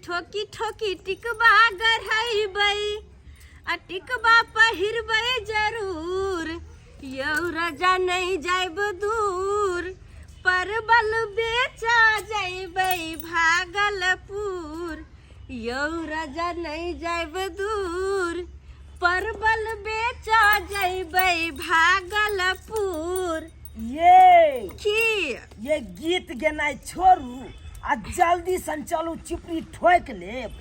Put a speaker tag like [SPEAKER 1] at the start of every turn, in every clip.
[SPEAKER 1] ठोकी ठोकी टिकबा गढ़ैबै आ टिकबा पहिरबै जरूर यौ राजा नहि जायब दूर परवल बेचा जयबै भागलपुर यौ राजा नहि जायब दूर परवल बेचा जयबै भागलपुर।
[SPEAKER 2] ये
[SPEAKER 1] की
[SPEAKER 2] ये गीत गेनाइ छोड़ू आ जल्दी सन चलू चिपरी ठोकि लेब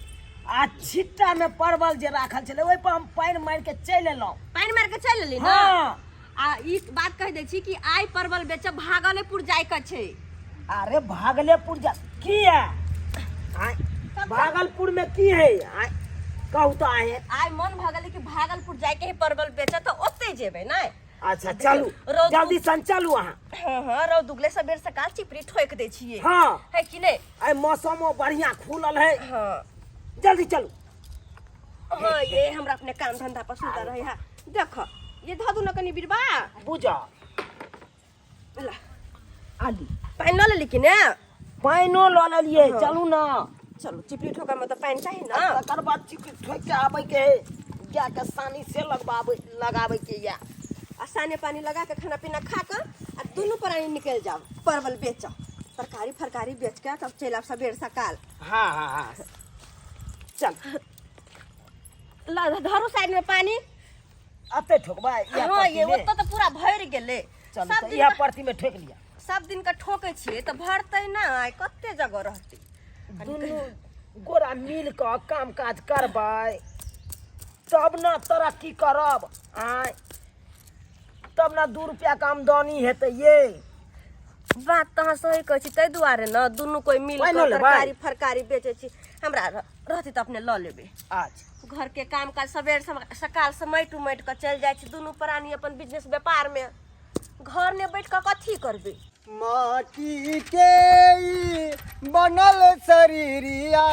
[SPEAKER 2] आ छिट्टा में परवल जे राखल छलै ओहि पर हम पानि मारि के चलि एलहुँ।
[SPEAKER 1] पानि मारि के चलि एली ना?
[SPEAKER 2] हाँ।
[SPEAKER 1] आ ई बात कहि दै छी कि आइ परवल बेचब भागलेपुर जाय के छै।
[SPEAKER 2] अरे भागलेपुर जा किया? आइ भागलपुर में की है? आइ कहू तो आए।
[SPEAKER 1] आइ मन भऽ गेलै कि भागलपुर जाय के है परवल बेचऽ, तऽ ओतै जेबै नै?
[SPEAKER 2] अच्छा चलू,
[SPEAKER 1] रौद
[SPEAKER 2] जल्दी सन चलू अहाँ।
[SPEAKER 1] हाँ हाँ, रौद उगले सबेर सकाल चिपरी ठोक दै छियै।
[SPEAKER 2] हाँ।
[SPEAKER 1] है कि नहीं?
[SPEAKER 2] आइ मौसमो बढ़िया खुलल है।
[SPEAKER 1] हाँ।
[SPEAKER 2] जल्दी चलू।
[SPEAKER 1] हाँ, ये हमरा अपने काम धंधा पर सुंदर रहे है। देखो ये धऽ दू न कनी बिरबा।
[SPEAKER 2] बुझा।
[SPEAKER 1] ला।
[SPEAKER 2] आली।
[SPEAKER 1] पानि लऽ लेली कि ने?
[SPEAKER 2] पानिओ लऽ लेलियै।
[SPEAKER 1] हाँ।
[SPEAKER 2] चलू ना।
[SPEAKER 1] चलू, चिपरी ठोका में तऽ पानि चाही ना।
[SPEAKER 2] तकर बाद चिपरी ठोकि के आबै के है, गाय के सानी से लगबाबै लगाबै के या।
[SPEAKER 1] आ साने पानी लगा के खाना पीना खा के आ दुनू प्राणी निकलि जाओ परवल बेच, तरकारी फरकारी बेच के तब चलि आब सबेर सकाल।
[SPEAKER 2] हाँ हाँ हाँ चल।
[SPEAKER 1] ल धरू साइड में पानी।
[SPEAKER 2] अते ठोकबा इएह
[SPEAKER 1] हाँ, ये
[SPEAKER 2] परती में?
[SPEAKER 1] ओतऽ तऽ पूरा भरि गेलै।
[SPEAKER 2] चलू
[SPEAKER 1] सब
[SPEAKER 2] तऽ
[SPEAKER 1] दिन
[SPEAKER 2] इएह
[SPEAKER 1] का-
[SPEAKER 2] परती में ठोकि लिअ।
[SPEAKER 1] सब दिन का ठोकै छियै तऽ भरतै नहि, कते जगह रहतै।
[SPEAKER 2] दुनू गोरा मिल कऽ काम काज करबै तब ने तरक्की करब। आँय तब ने 2 रुपया के आमदनी हेतै। ये
[SPEAKER 1] बात तऽ अहाँ सही कहै छी, ताहि दुआरे ने दुनू कोइ मिल
[SPEAKER 2] पानि
[SPEAKER 1] कऽ
[SPEAKER 2] लऽ लेबै?
[SPEAKER 1] तरकारी फरकारी बेचै छी। हमरा रहतै तऽ अपने लऽ लेबै।
[SPEAKER 2] अच्छा।
[SPEAKER 1] घर के काम काज सबेर सकाल से माटि उमाटि कऽ चलि जाइ छी दुनू प्राणी अपन बिजनेस व्यापार में। घर में बैठ कऽ कथी करबै?
[SPEAKER 3] माटी के ई बनल शरीरिया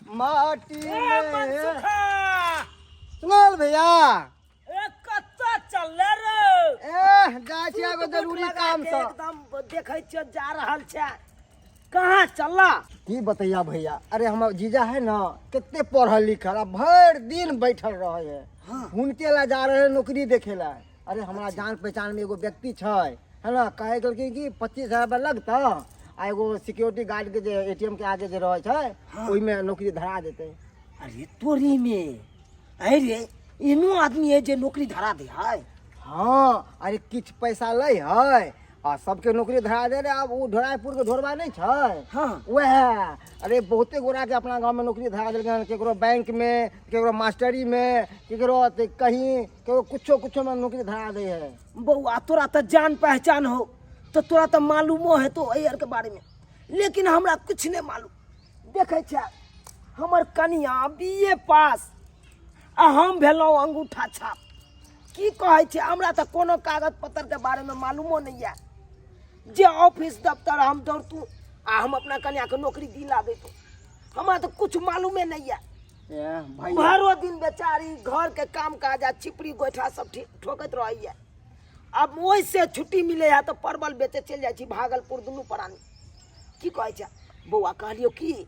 [SPEAKER 3] माटी
[SPEAKER 2] ए,
[SPEAKER 3] में।
[SPEAKER 2] मनसुखा!
[SPEAKER 3] सुनल भैया?
[SPEAKER 2] ए, कतऽ चलले रे?
[SPEAKER 3] ए, जाइ छी एगो
[SPEAKER 2] सूट बूट
[SPEAKER 3] जरूरी
[SPEAKER 2] लगा
[SPEAKER 3] काम
[SPEAKER 2] के
[SPEAKER 3] से।
[SPEAKER 2] एकदम देखै छियो जा रहल छै, कहाँ चलला?
[SPEAKER 3] की बतैया भैया, अरे हमर जीजा है ना, कते पढ़ल लिखल आ भरि दिन बैठल रहे है।
[SPEAKER 2] हाँ।
[SPEAKER 3] हुनके ला जा रहे नौकरी देखे ला। अरे हमरा जान पहचान में एगो व्यक्ति छै है ना, कहे गेलखिन कि 25,000 रुपया लगतौ आ एगो सिक्योरिटी गार्ड के जे एटीएम के आगे जे रहे छै
[SPEAKER 2] हाँ।
[SPEAKER 3] ओहिमे नौकरी धरा देतै।
[SPEAKER 2] अरे तोरी में अरे एहनो आदमी है जे नौकरी धरा दे है?
[SPEAKER 3] हाँ, अरे किछु पैसा लै है आ सबके नौकरी धरा दे रे। आब ओ ढोरायपुर के ढोरबा नहीं छै?
[SPEAKER 2] हाँ।
[SPEAKER 3] वएह। अरे बहुते गोरा के अपना गाँव में नौकरी धरा देलकै हन, केकरो बैंक में, केकरो मास्टरी में, केकरो अथी कहीं, केकरो कुछो कुछो में नौकरी धरा दे है।
[SPEAKER 2] बौआ तोरा तऽ जान पहचान हो तऽ तोरा तऽ मालूमो हेतौ एहि आरके बारेमे, लेकिन हमरा किछु नहि मालूम। देखै छै हमर कनिया बी ए पास आ हम भेलहुँ अंगूठा छाप। की कहै छै, हमरा तऽ कोनो कागज पत्तरके बारेमे मालूमो नहि यऽ। जे ऑफिस दफ्तर हम दौड़तू आ हम अपना कनियाके नौकरी दिला दैतूँ, हमरा तऽ किछु मालूमे नहि यऽ।
[SPEAKER 3] ए, भैया।
[SPEAKER 2] भरो दिन बेचारी घरके काम काज आ छिपरी गोइठा सब ठोकैत रहैए। आब ओहिसँ छुट्टी मिलै है तऽ परवल बेचे चलि जाइ छी भागलपुर दुनू प्राणी। की कहै छै बौआ, कहलियौ कि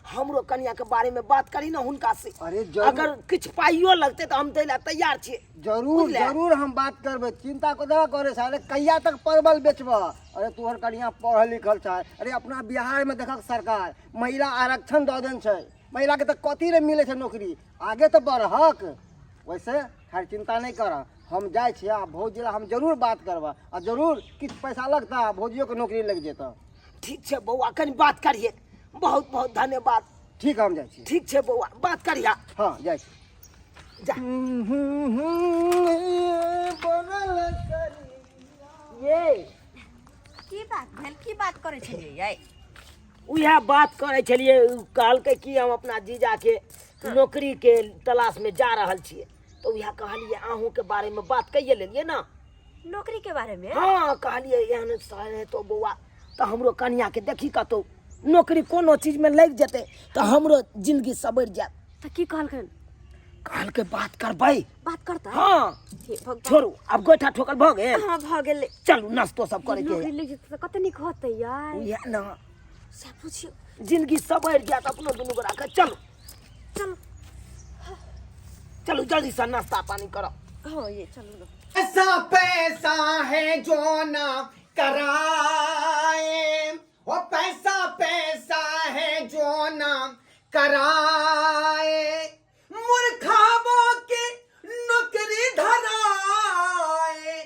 [SPEAKER 2] हमरो कनिया के बारे में बात करी ना हुनका से।
[SPEAKER 3] अरे जरूर।
[SPEAKER 2] अगर किछु पाइयो लगतै तऽ हम दै लए तैयार छियै।
[SPEAKER 3] जरूर।
[SPEAKER 2] बुझले?
[SPEAKER 3] जरूर हम बात करबै, चिंता कोना करे छै। अरे कहिया तक परवल बेचबह? अरे तोहर कनिया पढ़ल लिखल छै। अरे अपना बिहार में देखक सरकार महिला आरक्षण दऽ देने छै, महिला के तऽ कथी रे मिलै छै नौकरी, आगे तऽ बढ़हक। वैसे खैर चिंता नहीं कर, हम जाइ छियै आ भौजी लए हम जरूर बात करबह आ जरूर किछु पैसा लगता आ भौजियोके नौकरी लागि जेतह।
[SPEAKER 2] ठीक छै बौआ, कनि बात करिहे। बहुत बहुत धन्यवाद।
[SPEAKER 3] ठीक, हम जाइ छी।
[SPEAKER 2] ठीक छै बौआ, बात करिहा।
[SPEAKER 3] हाँ जाइ छी।
[SPEAKER 2] जा। ये
[SPEAKER 1] की बात भेल, की बात करै छलियै यै?
[SPEAKER 2] उएह बात करै छलियै, उ कहलकै कि हम अपना जीजाके नौकरीके तलाशमे जा रहल छियै, तऽ उएह कहलियै अहूँके बारेमे बात कैये लेलियै ने
[SPEAKER 1] नौकरी के बारे में।
[SPEAKER 2] हाँ, कहलियै एहन सर हेतौ बौआ तऽ हमरो कनियाके देखी कतौ नौकरी कोनो चीजमे लागि जेतै तऽ हमरो जिंदगी सवरि जायत।
[SPEAKER 1] तऽ की कहलखिन?
[SPEAKER 2] कहलकै बात करबै।
[SPEAKER 1] बात करता?
[SPEAKER 2] हाँ।
[SPEAKER 1] हे भगवान।
[SPEAKER 2] छोड़ू, आब गोइठा ठोकल भऽ गेल?
[SPEAKER 1] हाँ भऽ गेलै।
[SPEAKER 2] चलू नाश्तो सब करैके
[SPEAKER 1] नौकरी लागि जेतै तऽ कते नीक होतै यार।
[SPEAKER 2] उएह ने
[SPEAKER 1] से बुझियौ।
[SPEAKER 2] जिंदगी सवरि जायत अपनो दुनू गोरा के। चलू
[SPEAKER 1] चलू
[SPEAKER 2] चलू, जल्दी से नाश्ता पानी करो।
[SPEAKER 1] हाँ ये चलू ना।
[SPEAKER 4] पैसा पैसा है जो ना कराए, वो पैसा पैसा है जो ना कराए, मूर्खाबों के नौकरी धराए,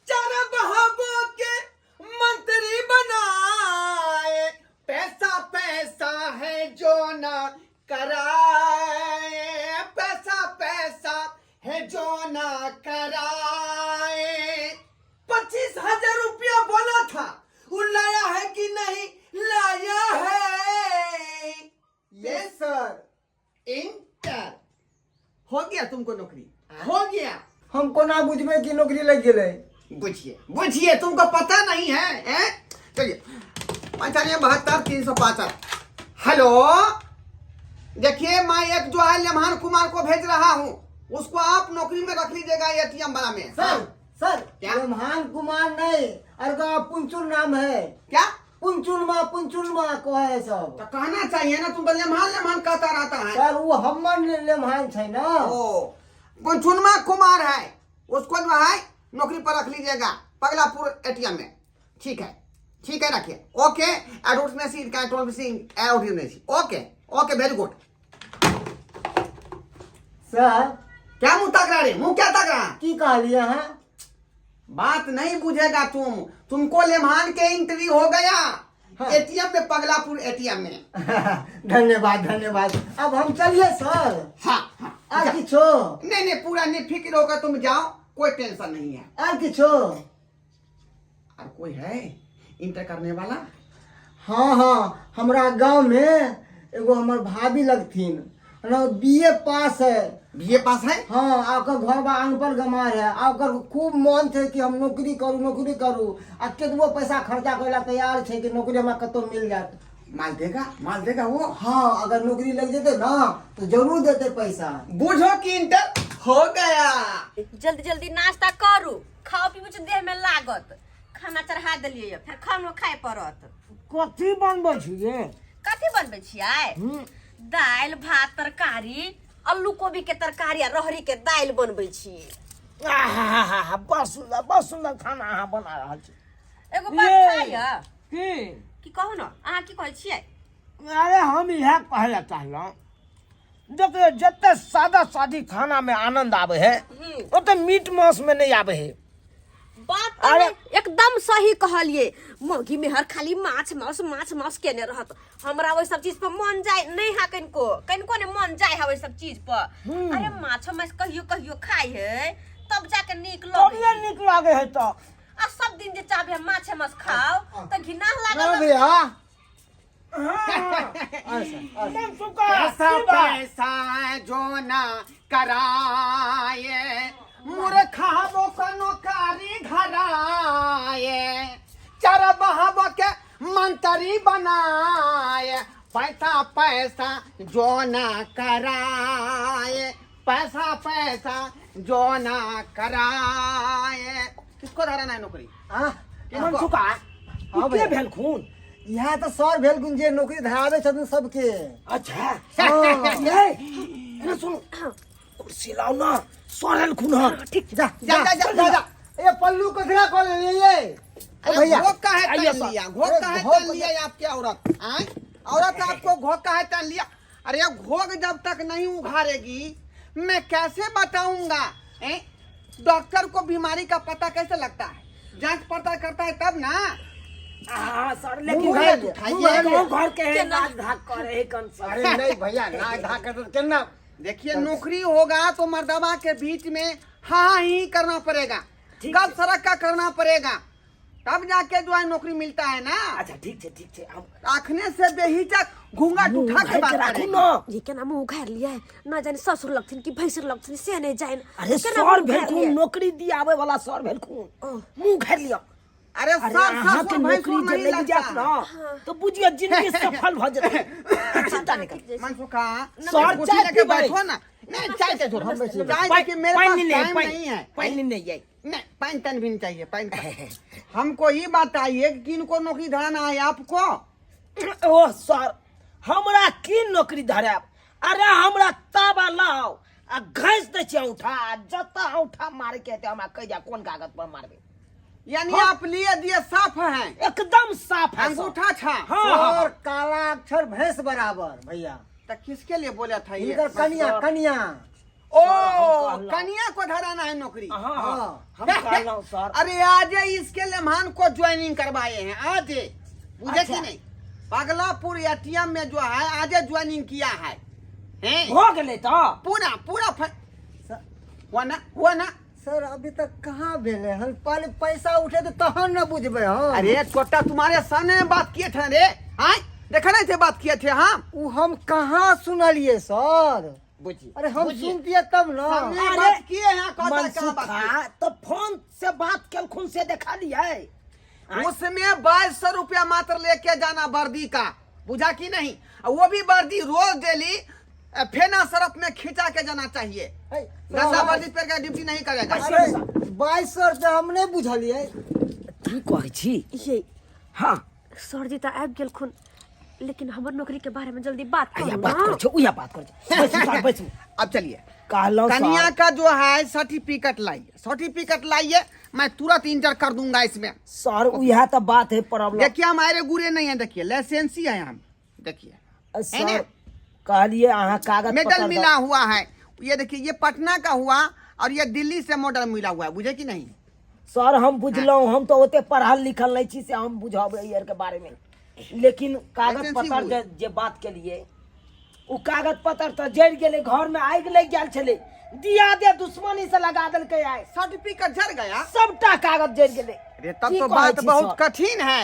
[SPEAKER 4] चरबहबों के मंत्री बनाए, पैसा पैसा है जो ना कराए, पैसा पैसा है जो ना कराए। 25,000 रुपया बोला था, वो लाया है कि नहीं लाया है?
[SPEAKER 3] Yes sir.
[SPEAKER 4] इंटर हो गया तुमको, नौकरी हो गया।
[SPEAKER 3] हम कोना बुझबै कि नौकरी लागि गेलै?
[SPEAKER 4] बुझिए बुझिए, तुमको पता नहीं है, हैं? चलिए 95 72 365। हेलो, देखिए मैं एक जो है लेमहान कुमार को भेज रहा हूँ, उसको आप नौकरी में रख लीजिएगा एटीएम वाला में।
[SPEAKER 3] सर सर,
[SPEAKER 4] क्या?
[SPEAKER 3] ब्रह्मान कुमार नहीं, अरे पुंचुल नाम है।
[SPEAKER 4] क्या?
[SPEAKER 3] पुंचुलमा, पुंचुलमा को है सब।
[SPEAKER 4] तो कहना चाहिए ना, तुम तो लेमहान लेमहान कहता रहता है।
[SPEAKER 3] सर वो हमर लेमहान छै ना।
[SPEAKER 4] ओ पुंचुनमा कुमार है, उसको जो है नौकरी पर रख लीजिएगा पगलापुर एटीएम में। ठीक है ठीक है, रखिए। Okay okay okay, very good.
[SPEAKER 3] Sir.
[SPEAKER 4] क्या मुंह तक रहा रे, मुंह क्या तक रहा?
[SPEAKER 3] की कहलिए अहाँ?
[SPEAKER 4] बात नहीं बुझेगा तुम, तुमको लेमहान के एंट्री हो गया।
[SPEAKER 3] हाँ।
[SPEAKER 4] एटीएम में, पगलापुर एटीएम में।
[SPEAKER 3] धन्यवाद धन्यवाद, अब हम चलिए सर?
[SPEAKER 4] हाँ हाँ।
[SPEAKER 3] आर
[SPEAKER 4] जा।
[SPEAKER 3] किछो?
[SPEAKER 4] नहीं नहीं, पूरा निफिक्र होकर तुम जाओ, कोई टेंशन नहीं है।
[SPEAKER 3] आर किछो?
[SPEAKER 4] और कोई है इंटर करने वाला?
[SPEAKER 3] हाँ हाँ, हमरा गांव में एगो हमर भाभी लगथिन न, बीए पास है।
[SPEAKER 4] बीए पास है?
[SPEAKER 3] हाँ, आ ओकर घर बा अनपढ़ गमार है, आ ओकर खूब मन छै कि हम नौकरी करू नौकरी करू, आ केतबो पैसा खर्चा करे ला तैयार छै कि नौकरी हमरा कतौ मिल जात।
[SPEAKER 4] माल देगा, माल देगा वो?
[SPEAKER 3] हाँ, अगर नौकरी लग जेतै ना तो जरूर देते पैसा।
[SPEAKER 4] बुझो कि इंटर हो गया।
[SPEAKER 1] जल्दी जल्दी नाश्ता करू, खाओ पीबू छै देह में लागत। खाना चढ़ा देलियै, फेर खानो खाय पड़त।
[SPEAKER 2] कथी बनबै छियै?
[SPEAKER 1] कथी बनबै छियै? दालि भात तरकारी, आलू कोबी के तरकारी आ रहरी के दालि बनबै छी।
[SPEAKER 2] आहाहाहा, बड़ सुंदर, बड़ सुंदर खाना अहाँ बना रहल छी।
[SPEAKER 1] एगो बात
[SPEAKER 2] ये।
[SPEAKER 1] छै
[SPEAKER 2] की?
[SPEAKER 1] की कहू ने, अहाँ की कहै छियै?
[SPEAKER 2] अरे हम इएह कहै लए चाहलहुँ, देखियौ जते सादा सादी खाना में आनंद आबै है ओते मीट मांस में नहीं आबै है।
[SPEAKER 1] बात तऽ
[SPEAKER 2] अरे-
[SPEAKER 1] नहि, एकदम सही कहलिए। मौगी मेहर खाली माछ मांस माछ मांस केने रहत, हमरा ओहि सब चीज पर मन जाय नहीं हा, कनिको कनिको ने मन जाय हा ओहि सब चीज पर। अरे माछो मांस कहियो कहियो खाय है तब जाके नीक लगे।
[SPEAKER 2] तबिए नीक लागे है तऽ।
[SPEAKER 1] आ सब दिन जे चाहबे हम माछे मांस खाओ तऽ घिना
[SPEAKER 3] ना
[SPEAKER 1] लागल।
[SPEAKER 3] भैया।
[SPEAKER 2] हाँ, मनसुखा,
[SPEAKER 4] पैसा
[SPEAKER 2] की बात?
[SPEAKER 4] पैसा जो ना कराए, मूर्खा वो को नौकरी धराए, चरबहबो के मंत्री बनाए, पैसा पैसा जो ना कराए, पैसा पैसा जो ना कराए। किसको धराना है नौकरी?
[SPEAKER 3] आ
[SPEAKER 2] मनसुखा,
[SPEAKER 3] हाँ
[SPEAKER 2] ई के
[SPEAKER 3] भैया।
[SPEAKER 2] भेल खून?
[SPEAKER 3] इएह तऽ सर भेलखुन जे नौकरी धराबै छथिन सबके।
[SPEAKER 2] अच्छा।
[SPEAKER 3] हाँ।
[SPEAKER 2] ये एने सुनू, कुर्सी लाओ ना, सर एलखुन हन।
[SPEAKER 1] ठीक।
[SPEAKER 3] जा।
[SPEAKER 4] जा जा जा जा, जा।
[SPEAKER 3] ए पल्लू कथरा कऽ लेलियै ये?
[SPEAKER 4] अरे
[SPEAKER 3] भैया।
[SPEAKER 4] घोक का है
[SPEAKER 2] आइए
[SPEAKER 4] तन
[SPEAKER 2] सर।
[SPEAKER 4] लिया, घोक का है
[SPEAKER 3] अरे घोक
[SPEAKER 4] तन लिया आपके औरत आए, औरत आपको घोक का है तन लिया। अरे घोक जब तक नहीं उघारेगी मैं कैसे बताऊंगा? हैं? डॉक्टर को बीमारी का पता कैसे लगता है? जांच पड़ताल करता है तब ना।
[SPEAKER 2] हाँ सर, लेकिन
[SPEAKER 3] मुँह
[SPEAKER 4] उघार
[SPEAKER 3] उघार
[SPEAKER 4] लिया,
[SPEAKER 3] मुँह उघार लिया।
[SPEAKER 2] गाँव घर के है,
[SPEAKER 1] केना?
[SPEAKER 2] नाच धाक करे है कन सर।
[SPEAKER 3] अरे नहीं भैया, नाच धाक करते तऽ केना?
[SPEAKER 4] देखिए नौकरी होगा तो मर्दबा के बीच में हाँ ही करना पड़ेगा,
[SPEAKER 2] ठीक
[SPEAKER 4] गप सड़क का करना पड़ेगा, तब जाके जो है नौकरी मिलता है ना।
[SPEAKER 2] अच्छा ठीक छै, ठीक छै, हम
[SPEAKER 4] आखने से बेहिचक घूंघट
[SPEAKER 2] मुँह
[SPEAKER 4] उठा के
[SPEAKER 2] उघारि के
[SPEAKER 4] बात
[SPEAKER 2] राखू
[SPEAKER 4] करेगी।
[SPEAKER 2] ना।
[SPEAKER 1] ये केना मुँह उघारि लियै, न जाने ससुर लगथिन कि भैंसुर लगथिन से नहि जानि।
[SPEAKER 2] अरे
[SPEAKER 1] केना
[SPEAKER 2] सर
[SPEAKER 1] मुँह उघारि
[SPEAKER 2] भेलखुन,
[SPEAKER 1] लियै?
[SPEAKER 2] नौकरी दियाबै वाला सर भेलखुन, मुँह उघारि लिअ।
[SPEAKER 4] अरे
[SPEAKER 2] अरे
[SPEAKER 4] सर
[SPEAKER 2] अहाँके
[SPEAKER 4] ससुर
[SPEAKER 2] नौकरी
[SPEAKER 4] भैंसुर
[SPEAKER 2] जे
[SPEAKER 4] नहीं
[SPEAKER 2] लागि
[SPEAKER 4] लगता
[SPEAKER 2] जायत ना तो बुझियौ जिंदगी सफल भऽ जेतै, चिंता नहि करू।
[SPEAKER 4] मनसुखा
[SPEAKER 2] सर,
[SPEAKER 4] कुर्सी
[SPEAKER 2] चाय
[SPEAKER 4] लेके
[SPEAKER 2] पीबै।
[SPEAKER 4] बैठो ना। नहीं चाय चाय छोड़ो,
[SPEAKER 3] हम बैठिए।
[SPEAKER 4] चाय देखिए मेरे पास
[SPEAKER 2] पानि नहीं,
[SPEAKER 4] टाइम
[SPEAKER 2] पानि
[SPEAKER 4] नहीं है।
[SPEAKER 2] पानि नहीं है।
[SPEAKER 4] नहीं पानी तन भी नहीं चाहिए, पानी हमको ये बताइए कि किनको नौकरी धराना है आपको?
[SPEAKER 2] ओ सर, हमरा की नौकरी धरायब? अरे हमरा ताबा लाओ आ घैस दै छियै औंठा, आ जतऽ औंठा मारे के हेतै हमरा कहि दिया कोन कागज पर मारबै।
[SPEAKER 4] यानी आप लिए दिए साफ हैं?
[SPEAKER 2] एकदम साफ है सर।
[SPEAKER 4] अंगूठा छा।
[SPEAKER 2] हाँ हाँ।
[SPEAKER 3] सर, काला अक्षर भैंस बराबर भैया।
[SPEAKER 4] तो किसके लिए बोला था ये?
[SPEAKER 3] हिनकर कनिया, कनिया।
[SPEAKER 4] ओ,
[SPEAKER 2] हम कहलहुँ।
[SPEAKER 4] कनिया को धराना है नौकरी?
[SPEAKER 2] हाँ हाँ।
[SPEAKER 3] हाँ।
[SPEAKER 2] हम कहलहुँ सर।
[SPEAKER 4] अरे आज इसके लेमान को ज्वाइनिंग करवाए हैं आज, बुझे
[SPEAKER 2] अच्छा।
[SPEAKER 4] कि नहीं? पगलापुर एटीएम में जो है आज ज्वाइनिंग किया है, हैं?
[SPEAKER 2] हो गेलै तऽ।
[SPEAKER 4] पूरा पूरा हुआ ना, हुआ ना?
[SPEAKER 3] सर, अभी तक कहाँ भेलै हन? पहले पैसा उठे तऽ तहन ने बुझबै हम।
[SPEAKER 4] अरे छोटा, तुम्हारे सामने में बात किए थे रे, आय देखा नहीं थे बात किए थे हम?
[SPEAKER 3] उ हम कहाँ सुनलिए सर?
[SPEAKER 4] बुझिए।
[SPEAKER 3] अरे हम
[SPEAKER 4] बुझिए।
[SPEAKER 3] सुनतिए तब ना।
[SPEAKER 4] सामने
[SPEAKER 2] अरे,
[SPEAKER 4] बात किए हैं, कहता है कहाँ बात किए?
[SPEAKER 2] मनसुखा तो फोन से बात केलखुन से देखा लियै।
[SPEAKER 4] उसमें 2200 रुपया मात्र लेके जाना वर्दी का, बुझा कि नहीं? और वो भी वर्दी रोज डेली फेना सरफ में खींचा के जाना चाहिए।
[SPEAKER 3] है,
[SPEAKER 4] गंदा वर्दी पहन के ड्यूटी नहीं करेगा।
[SPEAKER 3] अरे 2200 रुपया हम नहि बुझलिए।
[SPEAKER 2] की कहै छी?
[SPEAKER 1] ये।
[SPEAKER 2] हाँ।
[SPEAKER 1] सर जी तऽ आबि गेलखुन, लेकिन हमर नौकरी के बारे में जल्दी बात
[SPEAKER 2] आया
[SPEAKER 1] करू
[SPEAKER 2] बात
[SPEAKER 1] ना।
[SPEAKER 2] करै छै, उया बात करै छै। बैसू सर, बैसू।
[SPEAKER 4] अब चलिए।
[SPEAKER 2] कहलहुँ
[SPEAKER 4] कन्या
[SPEAKER 2] सर।
[SPEAKER 4] का जो है सर्टिफिकेट लाइए, सर्टिफिकेट लाइए, मैं तुरंत इंटर कर दूंगा इसमें।
[SPEAKER 2] सर, उएह तऽ बात है प्रॉब्लम।
[SPEAKER 4] देखिए, हमारे गुरे नहीं है, देखिए लाइसेंसी है हम, देखिए है
[SPEAKER 2] सर,
[SPEAKER 4] ना?
[SPEAKER 2] कहलिए अहाँ कागज
[SPEAKER 4] मेडल
[SPEAKER 2] पत्र
[SPEAKER 4] मिला हुआ है। ये देखिए, ये पटना का हुआ और ये दिल्ली से मॉडल मिला हुआ है, बुझे कि नहीं?
[SPEAKER 2] सर, हम बुझलहुँ, हम तऽ ओते पढ़ल लिखल नहि छी से हम बुझब एहि आरके बारेमे, लेकिन कागज
[SPEAKER 4] लाइसेंसी
[SPEAKER 2] पत्र
[SPEAKER 4] हुए।
[SPEAKER 2] जे जे बात केलिए ओ कागज पत्र तऽ जरि गेलै, घरमे आगि लागि गेल छलै, दिया दे दुश्मनी से लगा देलकै आइ।
[SPEAKER 4] सर्टिफिकेट जर गया?
[SPEAKER 2] सबटा कागज जरि गेलै।
[SPEAKER 4] अरे तब
[SPEAKER 2] की
[SPEAKER 4] तो
[SPEAKER 2] कहै
[SPEAKER 4] बात
[SPEAKER 2] छी
[SPEAKER 4] बहुत
[SPEAKER 2] सर?
[SPEAKER 4] कठिन है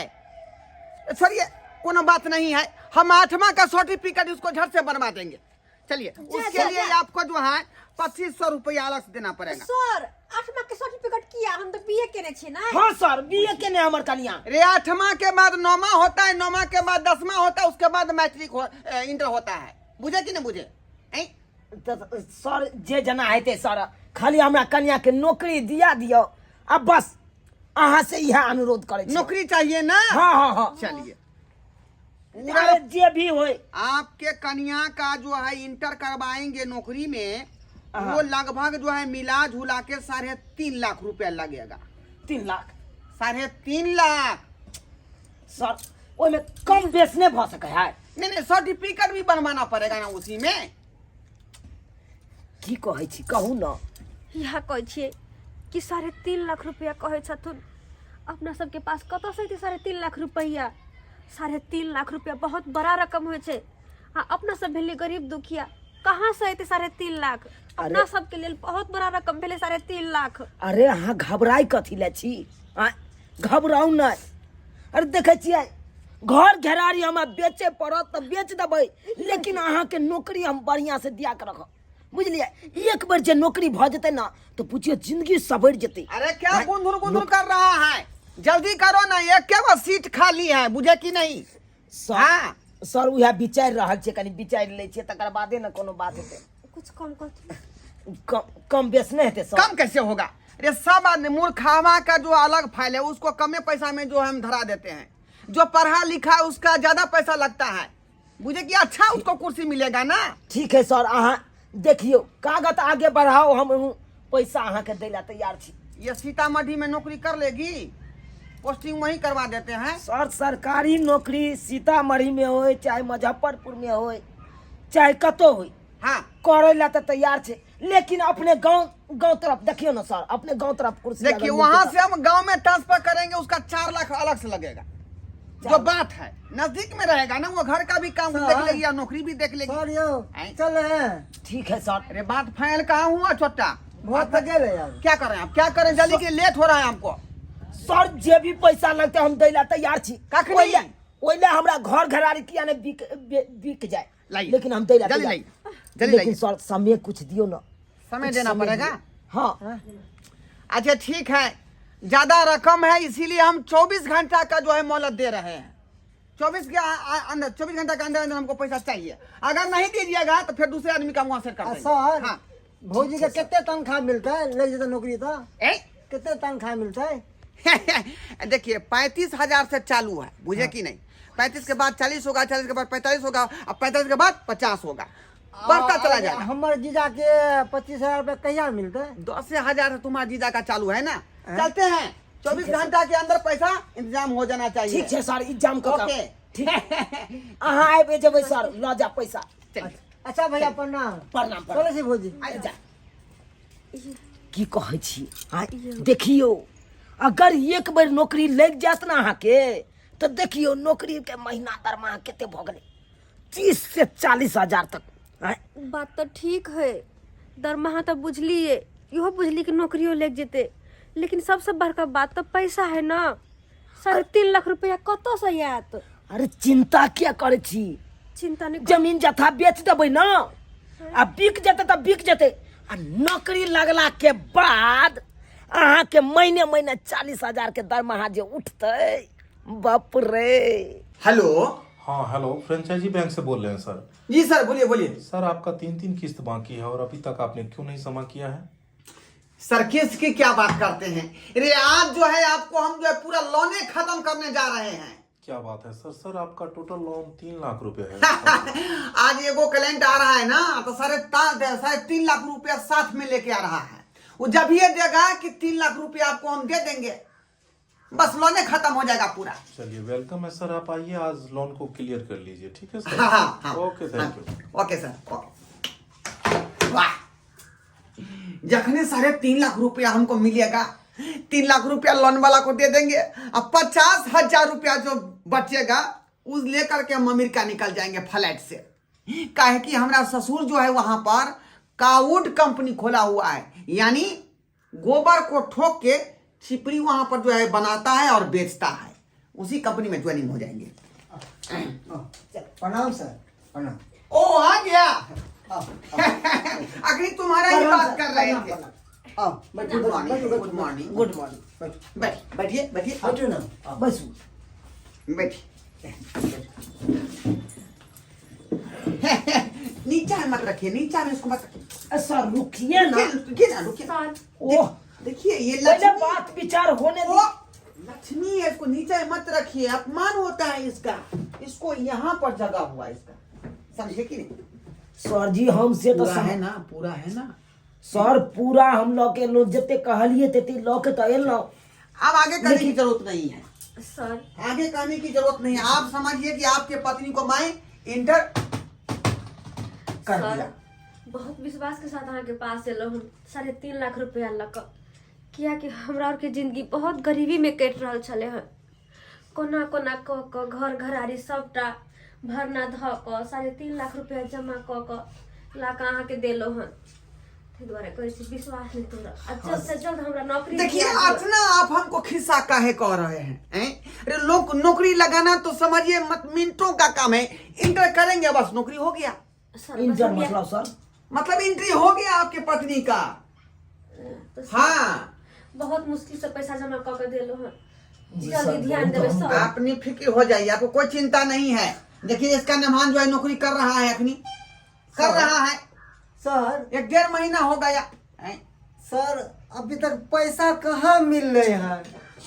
[SPEAKER 4] सर। ये कोनो बात नहीं है, हम आठवां का सर्टिफिकेट उसको झट से बनवा देंगे। चलिए, उसके
[SPEAKER 1] जा,
[SPEAKER 4] लिए
[SPEAKER 1] जा।
[SPEAKER 4] आपको जो है 2500 रुपया अलग से देना पड़ेगा।
[SPEAKER 1] सर, आठमा के सर्टिफिकेट किया? हम तऽ बीए केने छी ना।
[SPEAKER 2] हाँ सर, बीए केने हमर कनिया।
[SPEAKER 4] अरे आठवां के बाद नौवा होता है, नौवा के बाद 10वां होता है, उसके बाद मैट्रिक हो, इंटर होता है, बुझे कि नहीं बुझे? ऐं?
[SPEAKER 2] तऽ सर, जे जना हेतै सर, खाली हमरा कनिया के नौकरी दिया दियौ आ बस, अहाँ से इएह अनुरोध करै छी।
[SPEAKER 4] नौकरी चाहिए ना?
[SPEAKER 2] हाँ हाँ हाँ।
[SPEAKER 4] चलिए, पूरा
[SPEAKER 2] अरे जे भी होय।
[SPEAKER 4] आपके कन्या का जो है इंटर करवाएंगे नौकरी में, वो लगभग जो है मिला जुला के 3.5 लाख रुपया लगेगा।
[SPEAKER 2] 3 लाख?
[SPEAKER 4] 3.5 लाख।
[SPEAKER 2] सर, ओहिमे कम बेस नहि भऽ सकै है?
[SPEAKER 4] नहीं नहीं, सर्टिफिकेट भी बनवाना पड़ेगा ना उसी में।
[SPEAKER 2] की कहै छी, कहू न।
[SPEAKER 1] इएह कहै छियै कि 3.5 लाख रुपया कहै छथुन, अपना सबके पास कतऽसँ एतै 3.5 लाख रुपैआ? 3.5 लाख रुपया बहुत बड़ा रकम होइ छै आ अपना सब भेलियै गरीब दुखिया, कहाँसँ एतै 3.5 लाख अपना सबके लेल? बहुत बड़ा रकम भेलै 3.5 लाख।
[SPEAKER 2] अरे अहाँ घबराइ कथी लए छी? आँय, घबराउ नहि। अरे देखै छियै, घर घेरारी हमरा बेचे पड़त तऽ बेच देबै, लेकिन अहाँके नौकरी हम बढ़िआँ से दिया के रखब, बुझलियै? एक बेर जे नौकरी भऽ जेतै ने तऽ बुझियौ जिंदगी सवरि जेतै।
[SPEAKER 4] अरे क्या गुंधुर गुंधुर कर रहा है? जल्दी करो ना, एक के वो सीट खाली है, बुझे कि नहीं?
[SPEAKER 2] सर,
[SPEAKER 4] हाँ।
[SPEAKER 2] सर, उएह विचारि रहल छियै, कनि विचारि लै छियै, तकर बादे ने कोनो बात हेतै।
[SPEAKER 1] कुछ कम करथिन।
[SPEAKER 2] कम कम बेस नहि हेतै सर?
[SPEAKER 4] कम कैसे होगा? अरे सब आदमी मूर्खावा का जो अलग फाइल है, उसको कमे पैसा में जो हम धरा देते हैं, जो पढ़ा लिखा है उसका ज्यादा पैसा लगता है, बुझे कि? अच्छा उसको कुर्सी मिलेगा ना।
[SPEAKER 2] ठीक है सर, अहाँ देखियौ, कागज आगे बढ़ाओ, हम पैसा अहाँके दै लए तैयार छी।
[SPEAKER 4] ये सीतामढ़ी में नौकरी कर लेगी? पोस्टिंग वहीं करवा देते हैं।
[SPEAKER 2] सर, सरकारी नौकरी सीतामढ़ी में होय, चाहे मुजफ्फरपुर में होय, चाहे कतौ होय, करै लए तऽ तैयार छै, लेकिन अपने गाँव गाँव तरफ देखियौ ने सर, अपने गाँव तरफ कुर्सी
[SPEAKER 4] देखिए,
[SPEAKER 2] अगर
[SPEAKER 4] वहां
[SPEAKER 2] मिलतै।
[SPEAKER 4] से हम गांव में ट्रांसफर करेंगे, उसका 4 लाख अलग से लगेगा। जो बात है, नजदीक में रहेगा ना वो, घर का भी काम
[SPEAKER 3] सर।
[SPEAKER 4] देख लेगी और नौकरी भी देख लेगी।
[SPEAKER 3] सर यौ।
[SPEAKER 4] आँय?
[SPEAKER 3] चल हैं।
[SPEAKER 2] तऽ ठीक है सर।
[SPEAKER 4] अरे बात फाइनल कहाँ हुआ छोटा?
[SPEAKER 3] बहुत तऽ गेलै आब।
[SPEAKER 4] क्या करें आप, क्या करें? जल्दी के, लेट हो रहा है हमको।
[SPEAKER 2] सर, जे भी पैसा लगतै हम दै लए तैयार छी।
[SPEAKER 4] कखनी?
[SPEAKER 2] ओहि लए हमरा घर घरारी किया ने बिक जाए,
[SPEAKER 4] लाइए।
[SPEAKER 2] लेकिन हम दै लए
[SPEAKER 4] जल्दी
[SPEAKER 2] तैयार।
[SPEAKER 4] लाइए, जल्दी
[SPEAKER 2] लेकिन
[SPEAKER 4] लाइए।
[SPEAKER 2] सर, समय कुछ दियौ ने।
[SPEAKER 4] समय
[SPEAKER 2] कुछ
[SPEAKER 4] देना
[SPEAKER 2] समय
[SPEAKER 4] पड़ेगा।
[SPEAKER 2] दियौ। हाँ।
[SPEAKER 4] अच्छा ठीक है, ज्यादा रकम है इसीलिए हम 24 घंटा का जो है मोहलत दे रहे हैं। 24 के अंदर, 24 घंटा के अंदर अंदर हमको पैसा चाहिए। अगर नहीं दीजिएगा तो फिर दूसरे आदमी का वहां से कर
[SPEAKER 3] आ
[SPEAKER 4] देंगे।
[SPEAKER 3] सर,
[SPEAKER 4] हाँ।
[SPEAKER 3] भौजी के कते तनख्वाह मिलतै, लागि जेतै नौकरी तऽ?
[SPEAKER 4] ए?
[SPEAKER 3] कते तनख्वाह मिलतै?
[SPEAKER 4] देखिए, 35,000 से चालू है, बुझे कि नहीं? 35 के बाद 40 होगा, 40 के बाद 45 होगा, और 45 के बाद 50 होगा, बढ़ता चला जाएगा।
[SPEAKER 3] हमर जीजा के 25,000 रुपया कहिया मिलते?
[SPEAKER 4] 10,000 से तुम्हारा जीजा का चालू है ना। चलते हैं, 24 घंटा के अंदर पैसा इंतजाम हो जाना चाहिए।
[SPEAKER 2] ठीक छै सर, इंतजाम कऽ
[SPEAKER 4] ओके।
[SPEAKER 2] ठीक, अहाँ आबि जेबै सर, लऽ जा पैसा।
[SPEAKER 4] चलिए।
[SPEAKER 3] अच्छा भैया प्रणाम।
[SPEAKER 2] प्रणाम प्रणाम।
[SPEAKER 3] चलै छी भौजी।
[SPEAKER 2] जा। की कहै छी आँय? देखियौ, अगर एक बेर नौकरी लागि जायत ने अहाँके, तऽ देखियौ नौकरी के महीना दरमाहा कते भऽ गेलै, 30 से 40 हजार तक आँय?
[SPEAKER 1] बात तऽ ठीक है, दरमाहा तऽ बुझलिए, इहो बुझली कि नौकरियो लागि जेतै, लेकिन सबसँ बड़का बात तऽ पैसा है ना। 3.5 लाख रुपया कतऽसँ आयत?
[SPEAKER 2] अरे चिंता किया करै छी?
[SPEAKER 1] चिंता नहि।
[SPEAKER 2] जमीन जथा बेच देबै ने, आ बिक जेतै तऽ बिक जेतै, आ नौकरी लगला के बाद अहाँके महीने महीने 40,000 के दरमाहा जे उठतै, बाप रे।
[SPEAKER 4] हेलो।
[SPEAKER 5] हाँ हेलो, फ्रेंचाइजी बैंक से बोल रहे हैं सर।
[SPEAKER 4] जी सर, बोलिए बोलिए।
[SPEAKER 5] सर, आपका तीन तीन किस्त बाकी है और अभी तक आपने क्यों नहीं जमा किया है?
[SPEAKER 4] सर, किस्त की क्या बात करते हैं? अरे आज जो है आपको हम जो है पूरा लोने खत्म करने जा रहे हैं।
[SPEAKER 5] क्या बात है सर! सर, आपका टोटल लोन 3 लाख रुपए है।
[SPEAKER 4] आज एगो क्लाइंट आ रहा है ना, तो 3.5 लाख रुपया साथ में लेके आ रहा है। वो जब ये देगा कि 3 लाख रुपया आपको हम दे देंगे, बस लोने खत्म हो जाएगा पूरा।
[SPEAKER 5] चलिए, welcome है सर, आप आइए, आज लोन को क्लियर कर लीजिए, ठीक है सर?
[SPEAKER 4] हाँ।
[SPEAKER 5] Okay, thank you.
[SPEAKER 4] Okay sir, okay. वाह, जखने 3.5 लाख रुपया हमको मिलेगा, 3 लाख रुपया लोन वाला को दे देंगे और 50,000 रुपया जो बचेगा, उस लेकर के हम अमेरिका निकल जाएंगे फ्लाइट से। काहे कि हमारा ससुर जो है वहां पर काउड कंपनी खोला हुआ है, यानी गोबर को ठोक के छिपरी वहां पर जो है बनाता है और बेचता है। उसी कंपनी में ज्वाइनिंग हो जाएंगे।
[SPEAKER 3] प्रणाम सर, प्रणाम।
[SPEAKER 4] ओ, आ गया। अखनी तुम्हारा ही बात कर रहे थे।
[SPEAKER 3] आओ बैठू।
[SPEAKER 4] गुड मॉर्निंग,
[SPEAKER 3] बैठू।
[SPEAKER 4] Good morning.
[SPEAKER 2] Good morning.
[SPEAKER 3] बैठू।
[SPEAKER 4] बैठ, बैठिए बैठिए।
[SPEAKER 3] बैठू ना, आओ।
[SPEAKER 2] बैसू।
[SPEAKER 4] बैठिए। नीचा में मत रखिए, नीचा में इसको मत रखिए।
[SPEAKER 2] ए, सर, रुकिए ना।
[SPEAKER 4] रुकिए ना, रुकिए।
[SPEAKER 1] सर।
[SPEAKER 2] ओह।
[SPEAKER 4] देखिए ये
[SPEAKER 2] पहले
[SPEAKER 4] लक्ष्मी
[SPEAKER 2] बात विचार होने
[SPEAKER 4] ओ,
[SPEAKER 2] दी।
[SPEAKER 4] लक्ष्मी है, इसको नीचे में मत रखिए, अपमान होता है इसका। इसको यहाँ पर जगह हुआ इसका, समझे कि नहीं?
[SPEAKER 2] सर जी, हम से तो
[SPEAKER 4] पूरा है ना? पूरा है ना?
[SPEAKER 2] सर, पूरा हम लऽ के एलहुँ, जते कहलिए तते लऽ के तऽ एलहुँ।
[SPEAKER 4] अब आगे करने की जरूरत नहीं है।
[SPEAKER 1] सर।
[SPEAKER 4] आगे कहने की जरूरत नहीं है। आप समझिए कि आपके पत्नी को मैं इंटर कर
[SPEAKER 1] सर,
[SPEAKER 4] दिया।
[SPEAKER 1] बहुत विश्वास के साथ अहाँके पास एलहुँ हम 3.5 लाख रुपया लऽ कऽ, कियाकि हमरा आरके जिंदगी बहुत गरीबीमे कटि रहल छलै हन। कोना कोना कऽ कऽ घर घरारी सभटा भरना धऽ कऽ 3.5 लाख रुपया जमा कऽ कऽ ला कऽ अहाँके देलहुँ हन। ताहि दुआरे कहै छी, विश्वास नहि तोड़ब आ जल्द से जल्द हमरा नौकरी
[SPEAKER 4] देखिए,
[SPEAKER 1] दिया दिअ।
[SPEAKER 4] इतना आप हमको खिस्सा काहे कह रहे हैं, हैं? अरे लोग नौकरी लगाना तो समझिए मत मिनटों का काम है। इंटर करेंगे, बस नौकरी हो गया।
[SPEAKER 1] सर, बस
[SPEAKER 2] इंटर
[SPEAKER 1] हम
[SPEAKER 2] मतलब सर?
[SPEAKER 4] मतलब एंट्री हो गया आपके पत्नी का।
[SPEAKER 1] तो सर,
[SPEAKER 4] हाँ।
[SPEAKER 1] बहुत मुश्किल से पैसा जमा कऽ के देलहुँ हन।
[SPEAKER 2] जी
[SPEAKER 1] जल्दी
[SPEAKER 2] सर,
[SPEAKER 1] ध्यान
[SPEAKER 2] बहुत
[SPEAKER 1] देबै
[SPEAKER 2] हम-
[SPEAKER 1] सर।
[SPEAKER 4] आप निफिक्र हो जाइए, आपको कोई चिंता नहीं है। देखिए, इसका मेहमान जो है नौकरी कर रहा है, अखनी कर रहा है।
[SPEAKER 3] सर।
[SPEAKER 4] एक डेढ़ महीना हो गया, हैं?
[SPEAKER 3] सर, अभी तक पैसा कहाँ मिल रहे हैं?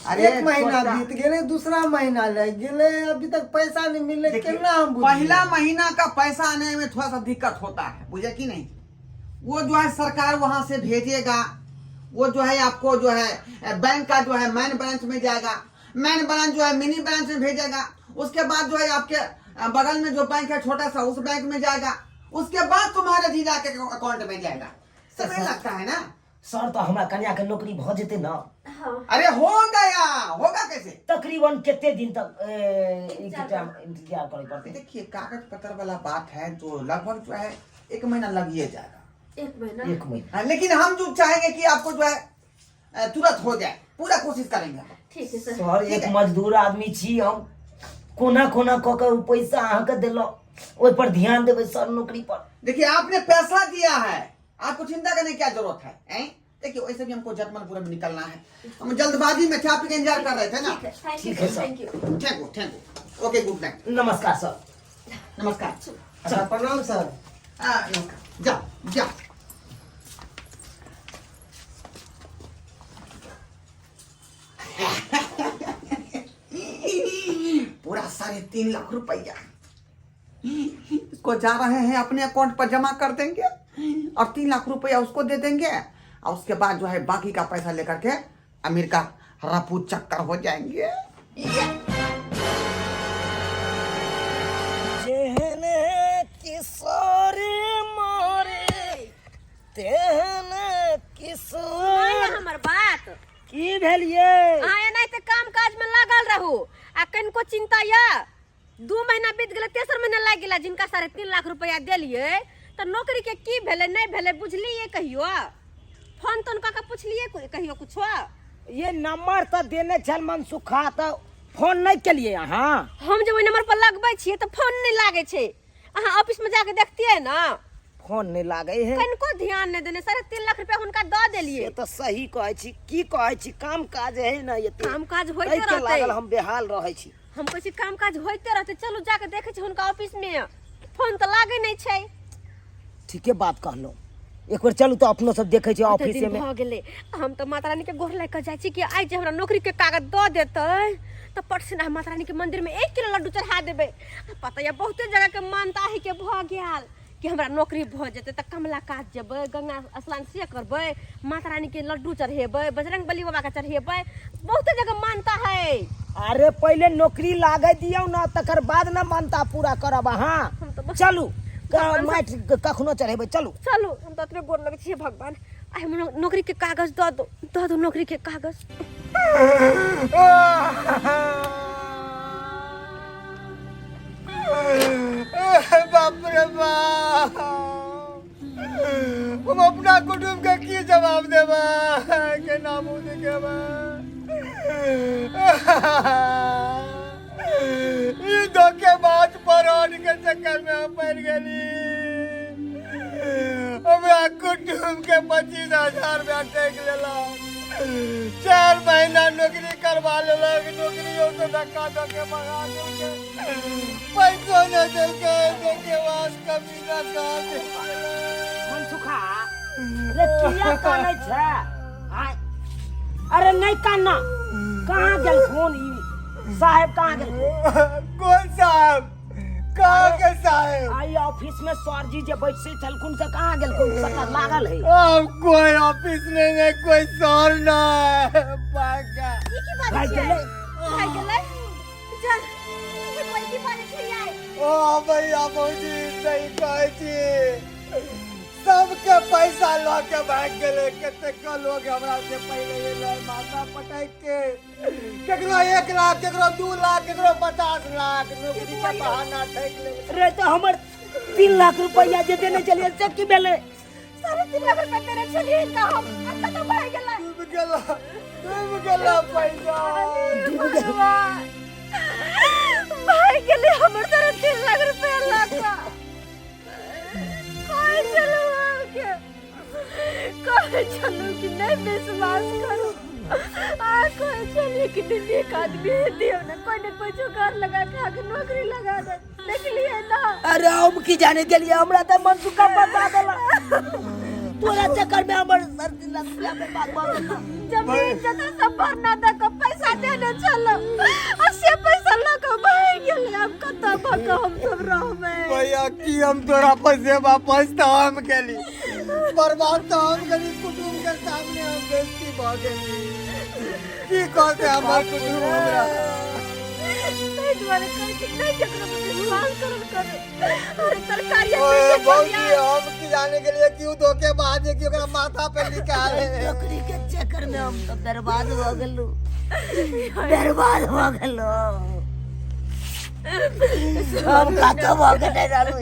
[SPEAKER 4] अरे
[SPEAKER 3] एक महीना
[SPEAKER 4] छोटा-
[SPEAKER 3] बीत गेले, दूसरा महीना लग गेले, अभी तक पैसा नहीं मिले।
[SPEAKER 4] देखिए,
[SPEAKER 3] केना हम बुझिए?
[SPEAKER 4] पहला महीना का पैसा आने में थोड़ा सा दिक्कत होता है, बुझे कि नहीं? वो जो है सरकार वहां से भेजेगा, वो जो है आपको जो है बैंक का जो है मेन ब्रांच में जाएगा, मेन ब्रांच जो है मिनी ब्रांच में भेजेगा, उसके बाद जो है आपके बगल में जो बैंक है छोटा सा, उस बैंक में जाएगा, उसके बाद तुम्हारे जीजा के अकाउंट में जाएगा। समय लगता है ना।
[SPEAKER 2] सर, तऽ हमरा कन्या के नौकरी भऽ जेतै ने?
[SPEAKER 1] हाँ।
[SPEAKER 4] अरे हो गया, होगा कैसे?
[SPEAKER 2] तकरीबन कते दिन तक ए, ई टाइम इंतजार करे पड़तै?
[SPEAKER 4] देखिए, कागज पत्र वाला बात है तो लगभग जो है एक महीना लग ही जाएगा।
[SPEAKER 1] एक महीना?
[SPEAKER 2] एक महीना।
[SPEAKER 4] हाँ, लेकिन हम जो चाहेंगे कि आपको जो है तुरंत हो जाए, पूरा कोशिश करेंगे हम।
[SPEAKER 1] ठीक है सर।
[SPEAKER 2] सर,
[SPEAKER 4] ठीक
[SPEAKER 2] एक
[SPEAKER 4] है।
[SPEAKER 2] मजदूर आदमी छी हम, कोना कोना कऽ के उ पैसा अहाँके देलहुँ, ओहि पर ध्यान देबै सर, नौकरी पर।
[SPEAKER 4] देखिए, आपने पैसा दिया है, आपको चिंता करने की क्या जरूरत है, हैं? देखिए, वैसे भी हमको जटमलपुर में निकलना है, हम जल्दबाजी में थे, आप ही का इंतजार कर रहे थे ना।
[SPEAKER 1] ठीक है, thank you.
[SPEAKER 2] ठीक है,
[SPEAKER 1] sir,
[SPEAKER 2] sir.
[SPEAKER 1] Thank you.
[SPEAKER 4] Thank you, thank you, okay, good night.
[SPEAKER 2] नमस्कार सर।
[SPEAKER 4] नमस्कार।
[SPEAKER 3] अच्छा, प्रणाम सर।
[SPEAKER 4] हाँ, नमस्कार, जा जा। पूरा 3.5 लाख रुपया इसको जा रहे हैं, अपने अकाउंट पर जमा कर देंगे और 3 लाख रुपया उसको दे देंगे और उसके बाद जो है बाकी का पैसा लेकर के अमेरिका रफू चक्कर हो जाएंगे।
[SPEAKER 2] जेहने किशोरी मोरे तेहने किशोर।
[SPEAKER 1] सुनाई हमर बात।
[SPEAKER 2] की भेल ये?
[SPEAKER 1] अहाँ एनाहिते काम काज में लागल रहू आ कनिको चिंता यऽ? 2 महीना बीत गेलै, तेसर महीना लागि गेला। जिनका 3.5 लाख रुपया देलियै तऽ नौकरी के की भेलै, नहि भेलै, बुझलियै कहियो? फोन तोन कऽ के पुछलियै कहियो कुछो?
[SPEAKER 2] ये नंबर तऽ देने छल मनसुखा, तऽ फोन नहि केलियै अहाँ?
[SPEAKER 1] हम जे ओहि नंबर पर लगबै छियै तऽ फोन नहि लागै छै। अहाँ ऑफिस में जाके देखतियै ने।
[SPEAKER 2] फोन नहि लागै है।
[SPEAKER 1] कनिको ध्यान नहि देने, 3.5 लाख रुपया हुनका दऽ देलियै।
[SPEAKER 2] से तऽ सही कहै छी। की कहै छी, काम काज है ने एते।
[SPEAKER 1] काम काज होइते
[SPEAKER 2] ताहिके
[SPEAKER 1] रहतै।
[SPEAKER 2] लागल हम बेहाल रहै छी।
[SPEAKER 1] हम कहै छी, काम काज होइते रहतै। चलू, जाके देखै छी हुनका ऑफिस में, फोन तऽ लागै नहि छै।
[SPEAKER 2] ठीके बात कहलहुँ। एक बेर चलू तऽ अपनो सब देखै छी
[SPEAKER 1] कते
[SPEAKER 2] ऑफिस
[SPEAKER 1] दिन
[SPEAKER 2] में।
[SPEAKER 1] भऽ गेलै। हम तऽ माता रानी के गोर लागि कऽ जाइ छी कि आइ जे हमरा नौकरी के कागज दऽ देतै तऽ परसना माता रानी के मंदिर में 1 किलो लड्डू चढ़ा देबै। आ पता यऽ, बहुते जगह के मानता है के भऽ गेल कि हमरा नौकरी भऽ जेतै तऽ कमला कात जेबै, गंगा स्नान से करबै, माता रानी के लड्डू चढ़ेबै, बजरंग बली बाबा के चढ़ेबै। बहुते जगह मानता है।
[SPEAKER 2] अरे, पहिले नौकरी लागे दियौ ने, तकर बाद ने मानता पूरा करब अहाँ।
[SPEAKER 1] हम तऽ बस
[SPEAKER 2] चलू, माटि कखनो चढ़ेबै, चलू।
[SPEAKER 1] चलू, हम तऽ एतबे गोर लगै छियै। भगवान, आइ हमरा नौकरी के कागज दऽ दो, दऽ दो नौकरी के कागज।
[SPEAKER 3] बाप रे बाप, हम अपना कुटुम्ब के की जवाब देबै? के नाम देखेबै? ई धोखेबाज परान के चक्कर में हम पड़ गेली। हमरा कुटुम्ब के 25,000 रुपया टेक लेलक, 4 महीना नौकरी करवा लेलक, नौकरियो से धक्का दऽ के भगा देलकै, पैसो नहि देलकै। धोखेबाज कमीना कहाँ से।
[SPEAKER 2] मनसुखा रे, किया कानै छै? आय, अरे नहि काना। कहाँ गेल फोन? ई साहेब कहाँ गेल?
[SPEAKER 3] कौन साहब? कहाँ के साहेब?
[SPEAKER 2] आई ऑफिस में सर जी जे बैठसे छलखुन, से कहाँ गेलखुन? सकर लागल है।
[SPEAKER 3] अब कोई ऑफिस नहीं है, कोई सर नहीं, पाका।
[SPEAKER 1] ई की बाजै
[SPEAKER 2] भागि
[SPEAKER 1] छियै?
[SPEAKER 2] गेलै।
[SPEAKER 1] भागि गेलै? जा, ई कोई की बाजै छियै?
[SPEAKER 3] ओ भैया, भौजी, सही कहै छी। सबके पैसा लऽ के भागि गेलै। कतेक लोग हमरा से पहिले एलै माथा पटक के। केकरो 1 लाख, केकरो 2 लाख, केकरो 50 लाख, नौकरी के बहाना ठकि ले।
[SPEAKER 2] रे, तऽ हमर 3 लाख रुपया जे देने छलियै, से की भेलै?
[SPEAKER 1] 3.5 लाख रुपया देने छलियै हिनका हम, आ कतऽ भागि गेलै?
[SPEAKER 3] डूब गेला, डूब गेला पैसा।
[SPEAKER 1] भगवान, भागि गेलै हमर 3.5 लाख रुपया लऽ कऽ। कहै छलहुँ अहाँके, कहै छलहुँ कि नहि विश्वास करू। अहाँ कहै छलियै कि नहि, नीक आदमी है, दियौ ने, कोइ ने कोइ जोगाड़ लगा के अहाँके नौकरी लगा दे। देखलियै ना?
[SPEAKER 2] अरे, हम की जाने गेलियै? हमरा तऽ मनसुखा बता देला। तोरा चक्कर में हमर 3.5 लाख रुपया बर्बाद भऽ गेल।
[SPEAKER 1] जमीन जथा सब भरना दऽ कऽ पैसा देने छलहुँ आ से पैसा लऽ कऽ भागि गेलै। आब कतऽ भऽ कऽ हम सब रहबै?
[SPEAKER 3] भैया, की हम तोरा पैसे वापस तऽ हम गेली, बर्बाद तऽ हम गेली, कुटुम्ब के सामने हम बेइज्जती भऽ गेली। की कहते हमर कुटुम्ब हमरा?
[SPEAKER 1] ताहि दुआरे कहै छी, नहि केकरो पर विश्वास करल करू। अरे, तरकारी
[SPEAKER 3] ओए भौजी, हम की जाने के लिए कि उ धोखेबाज है कि ओकरा माथा पे निकाले।
[SPEAKER 2] नौकरी के चक्कर में हम तो बर्बाद हो गेलू, बर्बाद हो गेलू। हम कतौ भऽ गेले रहलू।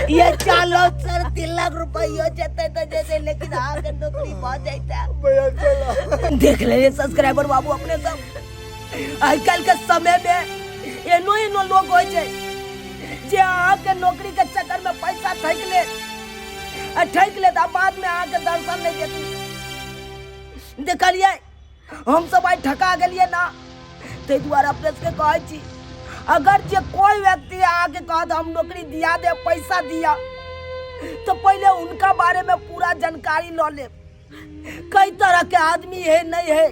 [SPEAKER 2] ये चलो सर, 3 लाख रुपया जेते तो जेते, लेकिन अहाँके नौकरी भऽ जैते।
[SPEAKER 3] भैया, चलो।
[SPEAKER 2] देख ले सब्सक्राइबर बाबू, अपने सब, आइ काल्हि के समय में एनो एनो लोग होइ छै जे अहाँके नौकरी के चक्कर में पैसा ठकि लेत आ ठकि लेत आ बाद में अहाँके दर्शन नहि देत। देखलियै, हम सब आइ ठका गेलियै ना। ताहि दुआरे अपने सबके कहै छी, अगर जे कोई व्यक्ति अहाँके कहत हम नौकरी दिया दे, पैसा दिया, तो पहले उनका बारे में पूरा जानकारी लऽ लेब। कई तरह के आदमी है, नहीं है।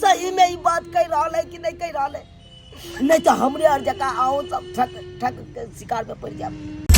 [SPEAKER 2] सही में ई बात कह रहल है कि नहीं कह रहल है। नहीं तो हमरे और जका आओ सब ठक ठक के शिकार में पड़ जाब।